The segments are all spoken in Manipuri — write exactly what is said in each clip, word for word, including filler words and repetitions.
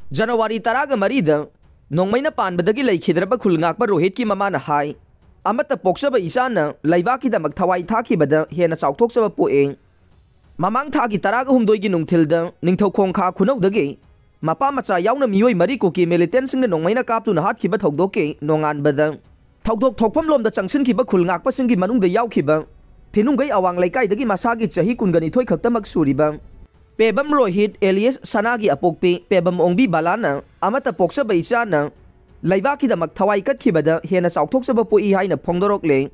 ꯖꯅꯋꯥꯔꯤ ꯇꯔꯥꯒ ꯃꯔꯤꯗ ꯅꯣꯡꯃꯩꯅ ꯄꯥꯟꯕꯗꯒꯤ ꯂꯩꯈꯤꯗ꯭ꯔꯕ ꯈꯨꯜ ꯉꯥꯛꯄ ꯔꯣꯍꯤꯠꯀꯤ ꯃꯃꯥꯅ ꯍꯥꯏ, "ꯑꯃꯠꯇ ꯄꯣꯛꯆꯕ ꯏꯆꯥꯅ ꯂꯩꯕꯥꯛꯀꯤꯗꯃꯛ ꯊꯋꯥꯏ ꯊꯥꯈꯤꯕꯗ ꯍꯦꯟꯅ ꯆꯥꯎꯊꯣꯛꯆꯕ ꯄꯣꯛꯏ꯫" ꯃꯃꯥꯡ ꯊꯥꯒꯤ ꯇꯔꯥꯒ ꯍꯨꯝꯗꯣꯏꯒꯤ ꯅꯨꯡꯊꯤꯜꯗ ꯅꯤꯡꯊꯧ ꯈꯣꯡꯈꯥ ꯈꯨꯅꯧꯗꯒꯤ ꯃꯄꯥ ꯃꯆꯥ ꯌꯥꯎꯅ ꯃꯤꯑꯣꯏ ꯃꯔꯤ ꯀꯨꯀꯤ ꯃꯤꯂꯤꯇꯦꯟꯁꯤꯡꯅ ꯅꯣꯡꯃꯩꯅ ꯀꯥꯞꯇꯨꯅ ꯍꯥꯠꯈꯤꯕ ꯊꯧꯗꯣꯛꯀꯤ ꯅꯣꯡꯉꯥꯟꯕꯗ, ꯊꯧꯗꯣꯛ ꯊꯣꯛꯐꯝ ꯂꯣꯝꯗ ꯆꯪꯁꯤꯟꯈꯤꯕ ꯈꯨꯜ ꯉꯥꯛꯄꯁꯤꯡꯒꯤ ꯃꯅꯨꯡꯗ ꯌꯥꯎꯈꯤꯕ ꯊꯤꯅꯨꯡꯒꯩ ꯑꯋꯥꯡ ꯂꯩꯀꯥꯏꯗꯒꯤ ꯃꯁꯥꯒꯤ ꯆꯍꯤ ꯀꯨꯟꯒ ꯅꯤꯊꯣꯏ ꯈꯛꯇꯃꯛ ꯁꯨꯔꯤꯕ ꯄꯦꯕꯝ ꯔꯣꯍꯤꯠ alias ꯁꯅꯥꯒꯤ ꯑꯄꯣꯛꯄꯤ ꯄꯦꯕꯝ ꯑꯣꯡꯕꯤ ꯕꯥꯂꯥꯅ ꯑꯃꯠꯇ ꯄꯣꯛꯆꯕ ꯏꯆꯥꯅ ꯂꯩꯕꯥꯛꯀꯤꯗꯃꯛ ꯊꯋꯥꯏ ꯀꯠꯈꯤꯕꯗ ꯍꯦꯟꯅ ꯆꯥꯎꯊꯣꯛꯆꯕ ꯄꯣꯛꯏ ꯍꯥꯏꯅ ꯐꯣꯡꯗꯣꯔꯛꯂꯦ꯫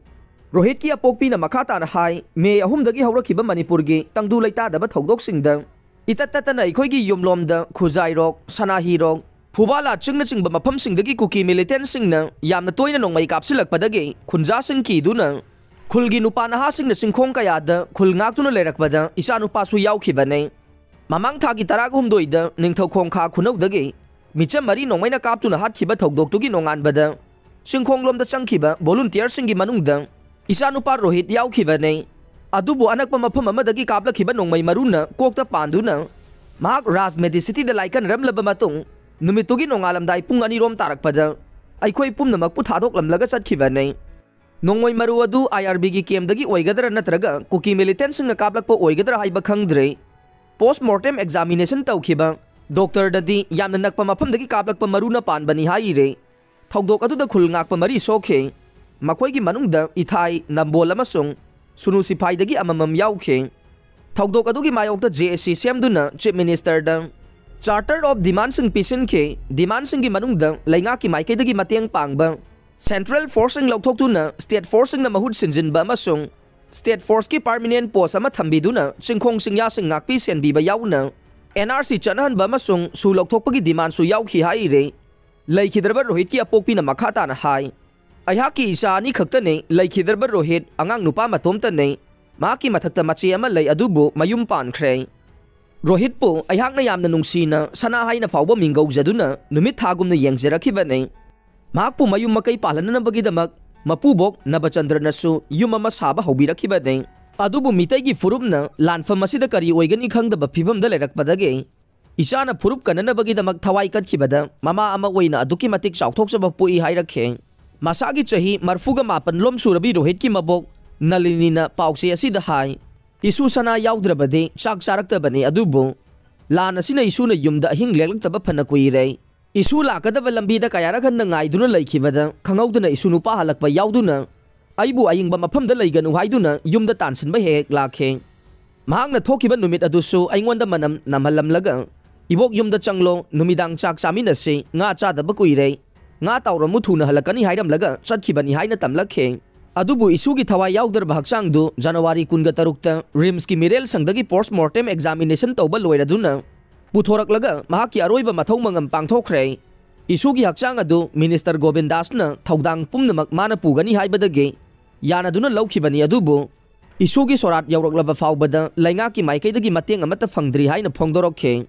ꯔꯣꯍꯤꯠꯀꯤ ꯑꯄꯣꯛꯄꯤꯅ ꯃꯈꯥ ꯇꯥꯅ ꯍꯥꯏ, ꯃꯦ ꯑꯍꯨꯝꯗꯒꯤ ꯍꯧꯔꯛꯈꯤꯕ ꯃꯅꯤꯄꯨꯔꯒꯤ ꯇꯪꯗꯨ ꯂꯩꯇꯥꯗꯕ ꯊꯧꯗꯣꯛꯁꯤꯡꯗ ꯏꯇꯠ ꯇꯠꯇꯅ ꯑꯩꯈꯣꯏꯒꯤ ꯌꯨꯝꯂꯣꯝꯗ ꯈꯨꯖꯥꯏꯔꯣꯛ, ꯁꯅꯥꯍꯤꯔꯣꯛ, ꯐꯨꯕꯥꯂꯥꯠ ꯆꯤꯡꯅꯆꯤꯡꯕ ꯃꯐꯝꯁꯤꯡꯗꯒꯤ ꯀꯨꯀꯤ ꯃꯤꯂꯤꯇꯦꯟꯁꯤꯡꯅ ꯌꯥꯝꯅ ꯇꯣꯏꯅ ꯅꯣꯡꯃꯩ ꯀꯥꯞꯁꯤꯜꯂꯛꯄꯗꯒꯤ ꯈꯨꯟꯖꯥꯁꯤꯡ ꯀꯤꯗꯨꯅ ꯈꯨꯜꯒꯤ ꯅꯨꯄꯥ ꯅꯍꯥꯁꯤꯡꯅ ꯆꯤꯡꯈꯣꯡ ꯀꯌꯥꯗ ꯈꯨꯜ ꯉꯥꯛꯇꯨꯅ ꯂꯩꯔꯛꯄꯗ ꯏꯆꯥꯅꯨꯄꯥꯁꯨ ꯌꯥꯎꯈꯤꯕꯅꯤ꯫ ꯃꯃꯥꯡ ꯊꯥꯒꯤ ꯇꯔꯥꯒ ꯍꯨꯝꯗꯣꯏꯗ ꯅꯤꯡꯊꯧ ꯈꯣꯡꯈꯥ ꯈꯨꯅꯧꯗꯒꯤ ꯃꯤꯆꯝ ꯃꯔꯤ ꯅꯣꯡꯃꯩꯅ ꯀꯥꯞꯇꯨꯅ ꯍꯥꯠꯈꯤꯕ ꯊꯧꯗꯣꯛꯇꯨꯒꯤ ꯅꯣꯡꯉꯥꯟꯕꯗ ꯆꯤꯡꯈꯣꯡꯂꯣꯝꯗ ꯆꯪꯈꯤꯕ ꯚꯣꯂꯨꯟꯇꯤꯌꯔꯁꯤꯡꯒꯤ ꯃꯅꯨꯡꯗ ꯏꯆꯥꯅꯨꯄꯥ ꯔꯣꯍꯤꯠ ꯌꯥꯎꯈꯤꯕꯅꯤ꯫ ꯑꯗꯨꯕꯨ ꯑꯅꯛꯄ ꯃꯐꯝ ꯑꯃꯗꯒꯤ ꯀꯥꯞꯂꯛꯈꯤꯕ ꯅꯣꯡꯃꯩ ꯃꯔꯨꯅ ꯀꯣꯛꯇ ꯄꯥꯟꯗꯨꯅ ꯃꯍꯥꯛ ꯔꯥꯖ ꯃꯦꯗꯤꯁꯤꯇꯤꯗ ꯂꯥꯏꯀꯠꯅꯔꯝꯂꯕ ꯃꯇꯨꯡ, ꯅꯨꯃꯤꯠꯇꯨꯒꯤ ꯅꯣꯡꯉꯥꯜꯂꯝꯗꯥꯏ ꯄꯨꯡ ꯑꯅꯤꯔꯣꯝ ꯇꯥꯔꯛꯄꯗ ꯑꯩꯈꯣꯏ ꯄꯨꯝꯅꯃꯛꯄꯨ ꯊꯥꯗꯣꯛꯂꯝꯂꯒ ꯆꯠꯈꯤꯕꯅꯤ꯫ ꯅꯣꯡꯃꯩ ꯃꯔꯨ ꯑꯗꯨ ꯑꯥꯏ ꯑꯥꯔ ꯕꯤꯒꯤ ꯀꯦꯝꯗꯒꯤ ꯑꯣꯏꯒꯗ꯭ꯔꯥ ꯅꯠꯇ꯭ꯔꯒ ꯀꯨꯀꯤ ꯃꯤꯂꯤꯇꯦꯟꯁꯤꯡꯅ ꯀꯥꯞꯂꯛꯄ ꯑꯣꯏꯒꯗ꯭ꯔꯥ ꯍꯥꯏꯕ ꯈꯪꯗ꯭ꯔꯦ꯫ ꯄꯣꯁ ꯃꯣꯔꯇꯦꯝ ꯑꯦꯛꯖꯥꯃꯤꯅꯦꯁꯟ ꯇꯧꯈꯤꯕ ꯗꯣꯛꯇꯔꯗꯗꯤ ꯌꯥꯝꯅ ꯅꯛꯄ ꯃꯐꯝꯗꯒꯤ ꯀꯥꯞꯂꯛꯄ ꯃꯔꯨꯅ ꯄꯥꯟꯕꯅꯤ ꯍꯥꯏꯔꯦ꯫ ꯊꯧꯗꯣꯛ ꯑꯗꯨꯗ ꯈꯨꯜ ꯉꯥꯛꯄ ꯃꯔꯤ ꯁꯣꯛꯈꯤ꯫ ꯃꯈꯣꯏꯒꯤ ꯃꯅꯨꯡꯗ ꯏꯊꯥꯏ, ꯅꯝꯕꯣꯜ ꯑꯃꯁꯨꯡ ꯁꯨꯅꯨ ꯁꯤꯐꯥꯏꯗꯒꯤ ꯑꯃꯃꯝ ꯌꯥꯎꯈꯤ꯫ ꯊꯧꯗꯣꯛ ꯑꯗꯨꯒꯤ ꯃꯥꯌꯣꯛꯇ ꯖꯦ ꯑꯦ ꯁꯤ ꯁꯦꯝꯗꯨꯅ ꯆꯤꯐ ꯃꯤꯅꯤꯁꯇꯔꯗ ꯆꯥꯔꯇꯔ ꯑꯣꯐ ꯗꯤꯃꯥꯟꯁꯤꯡ ꯄꯤꯁꯤꯟꯈꯤ꯫ ꯗꯤꯃꯥꯟꯁꯤꯡꯒꯤ ꯃꯅꯨꯡꯗ ꯂꯩꯉꯥꯛꯀꯤ ꯃꯥꯏꯀꯩꯗꯒꯤ ꯃꯇꯦꯡ ꯄꯥꯡꯕ, ꯁꯦꯟꯇ꯭ꯔꯦꯜ ꯐꯣꯔꯁꯁꯤꯡ ꯂꯧꯊꯣꯛꯇꯨꯅ ꯁ꯭ꯇꯦꯠ ꯐꯣꯔꯁꯁꯤꯡꯅ ꯃꯍꯨꯠ ꯁꯤꯟꯖꯤꯟꯕ ꯑꯃꯁꯨꯡ ꯁ꯭ꯇꯦꯠ ꯐꯣꯔꯁꯀꯤ ꯄꯥꯔꯃꯤꯅꯦꯟꯠ ꯄꯣꯁ ꯑꯃ ꯊꯝꯕꯤꯗꯨꯅ ꯆꯤꯡꯈꯣꯡ ꯆꯤꯡꯌꯥꯁꯤꯡ ꯉꯥꯛꯄꯤ ꯁꯦꯟꯕꯤꯕ ꯌꯥꯎꯅ ꯑꯦꯟ ꯑꯥꯔ ꯁꯤ ꯆꯠꯅꯍꯟꯕ ꯑꯃꯁꯨꯡ ꯁꯨ ꯂꯧꯊꯣꯛꯄꯒꯤ ꯗꯤꯃꯥꯟꯁꯨ ꯌꯥꯎꯈꯤ ꯍꯥꯏꯔꯤ꯫ ꯂꯩꯈꯤꯗ꯭ꯔꯕ ꯔꯣꯍꯤꯠꯀꯤ ꯑꯄꯣꯛꯄꯤꯅ ꯃꯈꯥ ꯇꯥꯅ ꯍꯥꯏ, "ꯑꯩꯍꯥꯛꯀꯤ ꯏꯆꯥ ꯑꯅꯤ ꯈꯛꯇꯅꯤ, ꯂꯩꯈꯤꯗ꯭ꯔꯕ ꯔꯣꯍꯤꯠ ꯑꯉꯥꯡ ꯅꯨꯄꯥ ꯃꯇꯣꯝꯇꯅꯤ꯫ ꯃꯍꯥꯛꯀꯤ ꯃꯊꯛꯇ ꯃꯆꯦ ꯑꯃ ꯂꯩ, ꯑꯗꯨꯕꯨ ꯃꯌꯨꯝ ꯄꯥꯟꯈ꯭ꯔꯦ꯫ ꯔꯣꯍꯤꯠꯄꯨ ꯑꯩꯍꯥꯛꯅ ꯌꯥꯝꯅ ꯅꯨꯡꯁꯤꯅ ꯁꯅꯥ ꯍꯥꯏꯅ ꯐꯥꯎꯕ ꯃꯤꯡꯒꯧꯖꯗꯨꯅ ꯅꯨꯃꯤꯠ ꯊꯥꯒꯨꯝꯅ ꯌꯦꯡꯖꯔꯛꯈꯤꯕꯅꯤ꯫ ꯃꯍꯥꯛꯄꯨ ꯃꯌꯨꯝ ꯃꯀꯩ ꯄꯥꯜꯍꯟꯅꯅꯕꯒꯤꯗꯃꯛ ꯃꯄꯨꯕꯣꯛ ꯅꯕꯆꯟꯗ꯭ꯔꯅꯁꯨ ꯌꯨꯝ ꯑꯃ ꯁꯥꯕ ꯍꯧꯕꯤꯔꯛꯈꯤꯕꯅꯤ꯫ ꯑꯗꯨꯕꯨ ꯃꯤꯇꯩꯒꯤ ꯐꯨꯔꯨꯞꯅ ꯂꯥꯟꯐꯝ ꯑꯁꯤꯗ ꯀꯔꯤ ꯑꯣꯏꯒꯅꯤ ꯈꯪꯗꯕ ꯐꯤꯕꯝꯗ ꯂꯩꯔꯛꯄꯗꯒꯤ ꯏꯆꯥꯅ ꯐꯨꯔꯨꯞ ꯀꯟꯅꯅꯕꯒꯤꯗꯃꯛ ꯊꯋꯥꯏ ꯀꯠꯈꯤꯕꯗ ꯃꯃꯥ ꯑꯃ ꯑꯣꯏꯅ ꯑꯗꯨꯛꯀꯤ ꯃꯇꯤꯛ ꯆꯥꯎꯊꯣꯛꯆꯕ ꯄꯣꯛꯏ ꯍꯥꯏꯔꯛꯈꯤ꯫ ꯃꯁꯥꯒꯤ ꯆꯍꯤ ꯃꯔꯐꯨꯒ ꯃꯥꯄꯟ ꯂꯣꯝ ꯁꯨꯔꯕꯤ ꯔꯣꯍꯤꯠꯀꯤ ꯃꯕꯣꯛ ꯅꯂꯤꯅꯤꯅ ꯄꯥꯎꯆꯦ ꯑꯁꯤꯗ ꯍꯥꯏ, "ꯏꯁꯨ ꯁꯅꯥ ꯌꯥꯎꯗ꯭ꯔꯕꯗꯤ ꯆꯥꯛ ꯆꯥꯔꯛꯇꯕꯅꯤ, ꯑꯗꯨꯕꯨ ꯂꯥꯟ ꯑꯁꯤꯅ ꯏꯁꯨꯅ ꯌꯨꯝꯗ ꯑꯍꯤꯡ ꯂꯦꯛꯂꯛꯇꯕ ꯐꯅ ꯀꯨꯏꯔꯦ꯫ ꯏꯁꯨ ꯂꯥꯛꯀꯗꯕ ꯂꯝꯕꯤꯗ ꯀꯌꯥꯔꯛ ꯍꯟꯅ ꯉꯥꯏꯗꯨꯅ ꯂꯩꯈꯤꯕꯗ ꯈꯪꯍꯧꯗꯅ ꯏꯁꯨ ꯅꯨꯄꯥ ꯍꯜꯂꯛꯄ ꯌꯥꯎꯗꯨꯅ ꯑꯩꯕꯨ ꯑꯏꯪꯕ ꯃꯐꯝꯗ ꯂꯩꯒꯅꯨ ꯍꯥꯏꯗꯨꯅ ꯌꯨꯝꯗ ꯇꯥꯟꯁꯤꯟꯕ ꯍꯦꯛ ꯍꯦꯛ ꯂꯥꯛꯈꯤ꯫ ꯃꯍꯥꯛꯅ ꯊꯣꯛꯈꯤꯕ ꯅꯨꯃꯤꯠ ꯑꯗꯨꯁꯨ ꯑꯩꯉꯣꯟꯗ ꯃꯅꯝ ꯅꯝꯍꯜꯂꯝꯂꯒ, 'ꯏꯕꯣꯛ ꯌꯨꯝꯗ ꯆꯪꯂꯣ, ꯅꯨꯃꯤꯗꯥꯡ ꯆꯥꯛ ꯆꯥꯃꯤꯟꯅꯁꯤ, ꯉꯥ ꯆꯥꯗꯕ ꯀꯨꯏꯔꯦ, ꯉꯥ ꯇꯥꯎꯔꯝꯃꯨ ꯊꯨꯅ ꯍꯜꯂꯛꯀꯅꯤ' ꯍꯥꯏꯔꯝꯂꯒ ꯆꯠꯈꯤꯕꯅꯤ" ꯍꯥꯏꯅ ꯇꯝꯂꯛꯈꯤ꯫ ꯑꯗꯨꯕꯨ ꯏꯁꯨꯒꯤ ꯊꯋꯥꯏ ꯌꯥꯎꯗ꯭ꯔꯕ ꯍꯛꯆꯥꯡꯗꯨ ꯖꯅꯋꯥꯔꯤ ꯀꯨꯟꯒ ꯇꯔꯨꯛꯇ ꯔꯤꯝꯁꯀꯤ ꯃꯤꯔꯦꯜ ꯁꯪꯗꯒꯤ ꯄꯣꯁ ꯃꯣꯔꯇꯦꯝ ꯑꯦꯛꯖꯥꯃꯤꯅꯦꯁꯟ ꯇꯧꯕ ꯂꯣꯏꯔꯗꯨꯅ ꯄꯨꯊꯣꯔꯛꯂꯒ ꯃꯍꯥꯛꯀꯤ ꯑꯔꯣꯏꯕ ꯃꯊꯧ ꯃꯉꯝ ꯄꯥꯡꯊꯣꯛꯈ꯭ꯔꯦ꯫ ꯏꯁꯨꯒꯤ ꯍꯛꯆꯥꯡ ꯑꯗꯨ ꯃꯤꯅꯤꯁꯇꯔ ꯒꯣꯕꯤꯟꯗꯥꯁꯅ ꯊꯧꯗꯥꯡ ꯄꯨꯝꯅꯃꯛ ꯃꯥꯅ ꯄꯨꯒꯅꯤ ꯍꯥꯏꯕꯗꯒꯤ ꯌꯥꯅꯗꯨꯅ ꯂꯧꯈꯤꯕꯅꯤ, ꯑꯗꯨꯕꯨ ꯏꯁꯨꯒꯤ ꯁꯣꯔꯥꯠ ꯌꯧꯔꯛꯂꯕ ꯐꯥꯎꯕꯗ ꯂꯩꯉꯥꯛꯀꯤ ꯃꯥꯏꯀꯩꯗꯒꯤ ꯃꯇꯦꯡ ꯑꯃꯠꯇ ꯐꯪꯗ꯭ꯔꯤ ꯍꯥꯏꯅ ꯐꯣꯡꯗꯣꯔꯛꯈꯤ꯫